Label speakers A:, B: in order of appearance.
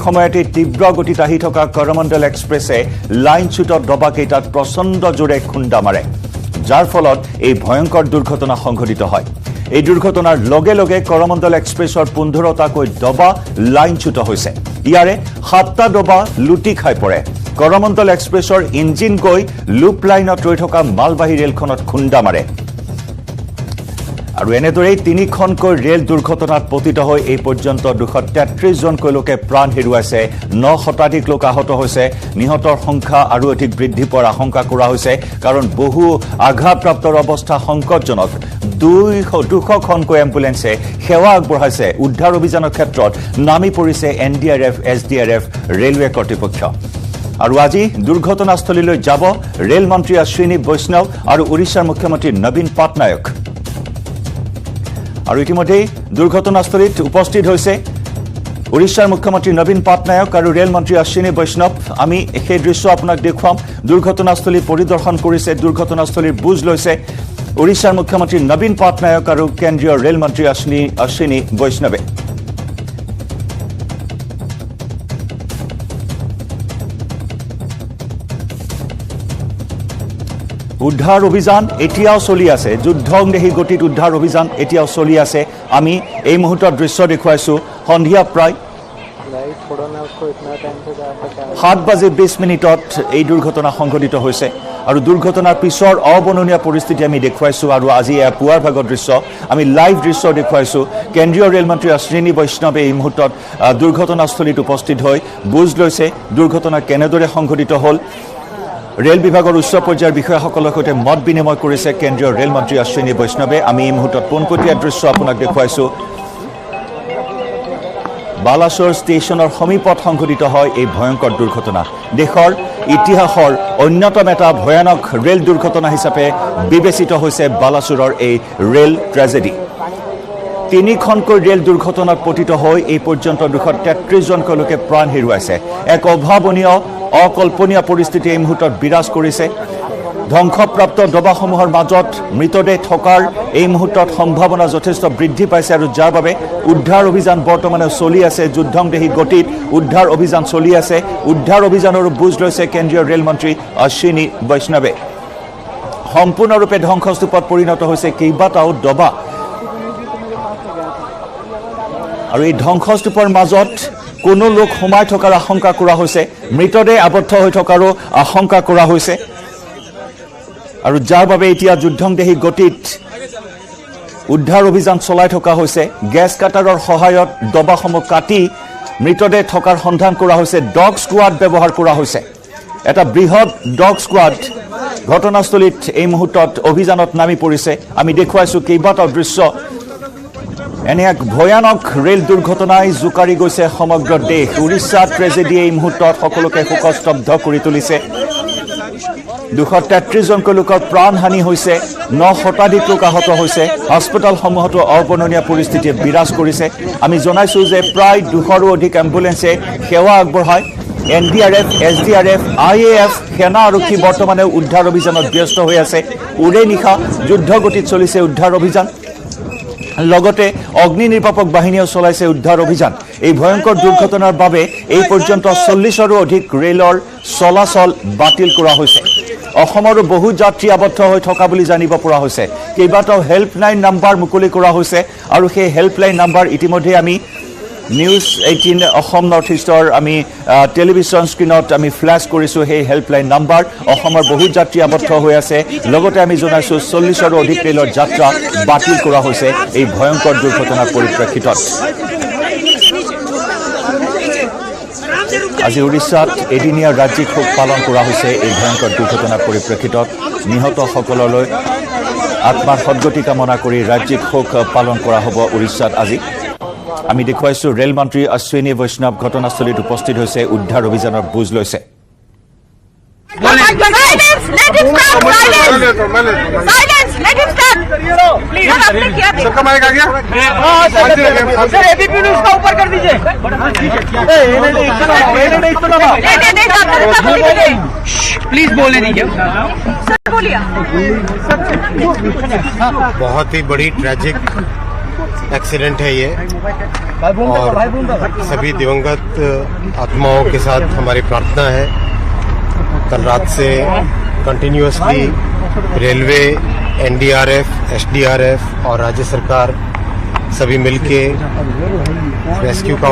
A: সময়তে তীব্ৰ গতিত আহি থকা কৰমণ্ডল এক্সপ্ৰেছে লাইনচ্যুত ডবাকেইটাত প্ৰচণ্ড জোৰে খুন্দা মাৰে, যাৰ ফলত এই ভয়ংকৰ দুৰ্ঘটনা সংঘটিত হয়। এই দুৰ্ঘটনাৰ লগে লগে কৰমণ্ডল এক্সপ্ৰেছৰ 15টাকৈ ডবা লাইনচ্যুত হৈছে। ইয়াৰে 7টা ডবা লুটি খাই পৰে। কৰমণ্ডল এক্সপ্ৰেছৰ ইঞ্জিন গৈ লুপ লাইনত ৰৈ থকা মালবাহী ৰেলখনত খুন্দা মাৰে আৰু এনেদৰেই তিনিখনকৈ ৰেল দুৰ্ঘটনাত পতিত হৈ এই পৰ্যন্ত 233 জনকৈ লোকে প্ৰাণ হেৰুৱাইছে, 9 শতাধিক লোক আহত হৈছে। নিহতৰ সংখ্যা আৰু অধিক বৃদ্ধি পোৱাৰ আশংকা কৰা হৈছে, কাৰণ বহু আঘাতপ্ৰাপ্তৰ অৱস্থা সংকটজনক। 200খনকৈ এম্বুলেন্সে সেৱা আগবঢ়াইছে। উদ্ধাৰ অভিযানৰ ক্ষেত্ৰত নামি পৰিছে NDRF, SDRF, railway কৰ্তৃপক্ষ। আৰু আজি দুৰ্ঘটনাস্থলীলৈ যাব ৰেল মন্ত্ৰী অশ্বিনী বৈষ্ণৱ আৰু উৰিষ্যাৰ মুখ্যমন্ত্ৰী নবীন পাটনায়ক। আৰু ইতিমধ্যেই দুৰ্ঘটনাস্থলীত উপস্থিত হৈছে উৰিষ্যাৰ মুখ্যমন্ত্ৰী নবীন পাটনায়ক আৰু ৰেল মন্ত্ৰী অশ্বিনী বৈষ্ণৱ। আমি সেই দৃশ্য আপোনাক দেখুৱাম। দুৰ্ঘটনাস্থলী পৰিদৰ্শন কৰিছে, দুৰ্ঘটনাস্থলীৰ বুজ লৈছে উৰিষ্যাৰ মুখ্যমন্ত্ৰী নবীন পাটনায়ক আৰু কেন্দ্ৰীয় ৰেল মন্ত্ৰী অশ্বিনী বৈষ্ণৱে। উদ্ধাৰ অভিযান এতিয়াও চলি আছে, যুদ্ধংদেহী গতিত উদ্ধাৰ অভিযান এতিয়াও চলি আছে। আমি এই মুহূৰ্তত দৃশ্য দেখুৱাইছোঁ। সন্ধিয়া প্ৰায় 7:20 এই দুৰ্ঘটনা সংঘটিত হৈছে আৰু দুৰ্ঘটনাৰ পিছৰ অবৰ্ণনীয় পৰিস্থিতি আমি দেখুৱাইছোঁ। আৰু আজি এয়া পুৱাৰ ভাগৰ দৃশ্য, আমি লাইভ দৃশ্য দেখুৱাইছোঁ। কেন্দ্ৰীয় ৰেলমন্ত্ৰী অশ্বিনী বৈষ্ণৱে এই মুহূৰ্তত দুৰ্ঘটনাস্থলীত উপস্থিত হৈ বুজ লৈছে দুৰ্ঘটনা কেনেদৰে সংঘটিত হ'ল। ৰেল বিভাগৰ উচ্চ পৰ্যায়ৰ বিষয়াসকলৰ সৈতে মত বিনিময় কৰিছে কেন্দ্ৰীয় ৰেল মন্ত্ৰী অশ্বিনী বৈষ্ণৱে। আমি এই মুহূৰ্তত পোনপটীয়া দৃশ্য আপোনাক দেখুৱাইছোঁ। বালাচৰ ষ্টেচনৰ সমীপত সংঘটিত হয় এই ভয়ংকৰ দুৰ্ঘটনা। দেশৰ ইতিহাসৰ অন্যতম এটা ভয়ানক ৰেল দুৰ্ঘটনা হিচাপে বিবেচিত হৈছে বালাচৰৰ এই ৰেল ট্ৰেজেডি। তিনিখনকৈ ৰেল দুৰ্ঘটনাত পতিত হৈ এই পৰ্যন্ত 233 জনকৈ লোকে প্ৰাণ হেৰুৱাইছে। এক অভাৱনীয় অকল্পনীয় পৰিস্থিতি এই মুহূৰ্তত বিৰাজ কৰিছে। ধ্বংসপ্ৰাপ্ত ডবাসমূহৰ মাজত মৃতদেহ থকাৰ এই মুহূৰ্তত সম্ভাৱনা যথেষ্ট বৃদ্ধি পাইছে আৰু যাৰ বাবে উদ্ধাৰ অভিযান বৰ্তমানে চলি আছে। যুদ্ধংদেহী গতিত উদ্ধাৰ অভিযান চলি আছে। উদ্ধাৰ অভিযানৰো বুজ লৈছে কেন্দ্ৰীয় ৰেল মন্ত্ৰী অশ্বিনী বৈষ্ণৱে। সম্পূৰ্ণৰূপে ধ্বংসস্তূপত পৰিণত হৈছে কেইবাটাও ডবা আৰু এই ধ্বংসস্তূপৰ মাজত কোনো লোক সোমাই থকাৰ আশংকা কৰা হৈছে, মৃতদেহ আবদ্ধ হৈ থকাৰো আশংকা কৰা হৈছে আৰু যাৰ বাবে এতিয়া যুদ্ধংদেহী গতিত উদ্ধাৰ অভিযান চলাই থকা হৈছে। গেছ কাটাৰৰ সহায়ত ডবাসমূহ কাটি মৃতদেহ থকাৰ সন্ধান কৰা হৈছে। ডগ স্কোৱাড ব্যৱহাৰ কৰা হৈছে। এটা বৃহৎ ডগ স্কোৱাড ঘটনাস্থলীত এই মুহূৰ্তত অভিযানত নামি পৰিছে। আমি দেখুৱাইছোঁ কেইবাটাও দৃশ্য। এনে এক ভয়ানক ৰেল দুৰ্ঘটনাই জোকাৰি গৈছে সমগ্ৰ দেশ। উৰিষ্যা ট্ৰেজেডিয়ে এই মুহূৰ্তত সকলোকে শোকস্তব্ধ কৰি তুলিছে। 233 জনকৈ লোকৰ প্ৰাণহানি হৈছে, 9 শতাধিক লোক আহত হৈছে। হাস্পতালসমূহতো অবৰ্ণনীয় পৰিস্থিতিয়ে বিৰাজ কৰিছে। আমি জনাইছোঁ যে প্ৰায় 200ৰো অধিক এম্বুলেন্সে সেৱা আগবঢ়ায়। NDRF, SDRF, IAF, সেনা আৰক্ষী বৰ্তমানে উদ্ধাৰ অভিযানত ব্যস্ত হৈ আছে। ওৰে নিশা যুদ্ধগতিত চলিছে উদ্ধাৰ অভিযান। লগতে অগ্নি নিৰ্বাপক বাহিনীয়েও চলাইছে উদ্ধাৰ অভিযান। এই ভয়ংকৰ দুৰ্ঘটনাৰ বাবে এই পৰ্যন্ত 40ৰো অধিক ৰেলৰ চলাচল বাতিল কৰা হৈছে। অসমৰো বহু যাত্ৰী আবদ্ধ হৈ থকা বুলি জানিব পৰা হৈছে। কেইবাটাও হেল্পলাইন নাম্বাৰ মুকলি কৰা হৈছে আৰু সেই হেল্পলাইন নাম্বাৰ ইতিমধ্যে আমি নিউজ 18 অসম নৰ্থ ইষ্টৰ আমি টেলিভিশ্যন স্ক্ৰীণত আমি ফ্লেছ কৰিছোঁ সেই হেল্পলাইন নাম্বাৰ। অসমৰ বহু যাত্ৰী আবদ্ধ হৈ আছে। লগতে আমি জনাইছোঁ 40ৰো অধিক ৰেলৰ যাত্ৰা বাতিল কৰা হৈছে এই ভয়ংকৰ দুৰ্ঘটনাৰ পৰিপ্ৰেক্ষিতত। আজি উৰিষ্যাত এদিনীয়া ৰাজ্যিক শোক পালন কৰা হৈছে এই ভয়ংকৰ দুৰ্ঘটনাৰ পৰিপ্ৰেক্ষিতত। নিহতসকললৈ আত্মাৰ সদ্গতি কামনা কৰি ৰাজ্যিক শোক পালন কৰা হ'ব উৰিষ্যাত আজি। আমি দেখুৱাইছোঁ ৰেল মন্ত্ৰী অশ্বিনী বৈষ্ণৱ ঘটনাস্থলীত উপস্থিত হৈছে, উদ্ধাৰ অভিযানৰ বুজ লৈছে।
B: Silence! Let him start! Silence! Silence! Let him start! Sir, आपने क्या देखा?
C: सबका माइक आ गया?
D: सर एबीपी न्यूज का ऊपर कर दीजिए।
B: नहीं, साहब बोलिए।
D: प्लीज बोलने दीजिए
B: सर, बोलिए।
C: बहुत ही बड़ी ट्रेजिक एक्सीडेंट है ये और सभी दिवंगत आत्माओं के साथ हमारी प्रार्थना है। कल रात से कंटिन्यूअसली रेलवे, एनडीआरएफ, एसडीआरएफ और राज्य सरकार सभी मिलके रेस्क्यू का